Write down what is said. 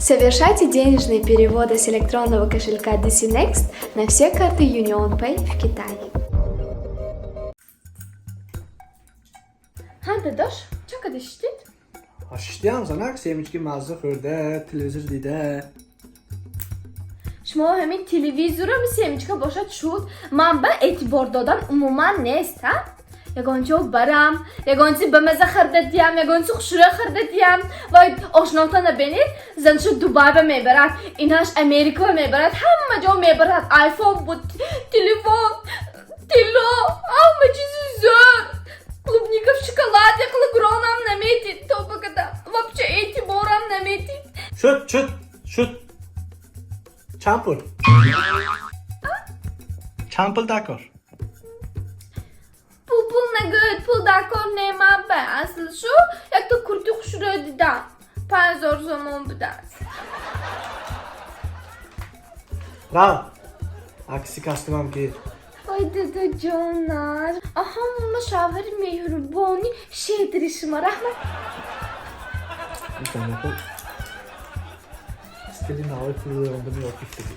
Совершайте денежные переводы с электронного кошелька DC Next на все карты UnionPay в Китае. Ҳа, дадош, чӣ када шиштед? Шиштиам, занак, семечки мазза хӯрда, телевизор дида. Шумо ҳамин телевизорам семечка бошад, шуд. Ман ба эътибор додан умуман нест, ҳа? Ягон ҷо барам, ягон чизи ба маза харда диям, ягон чизи хушрӯ харда диям. Вой, ошнотона бинед, заншу Дубайба мебарад, инаш Америка мебарад, ҳама ҷо мебарад. Айфон буд, телефон, тилло, ҳама чизи зӯр. Клубника в шоколаде қилib, наметид, тоба када. Вообще эътиборам наметид. Шуд, шуд, шуд. Чанд пул? Чанд пул даркор? Пул, пул нагӯед, пул даркор неман ба. Асл шу якта курти хушрӯ дидам. 5000 сомон будааст. Рав, акси костюмам гир. Ой, дадаҷонар, ҳама шавҳари меҳрубони щедрый шумо, раҳмат. Стили нави пул рондани ёд гирифтагӣ.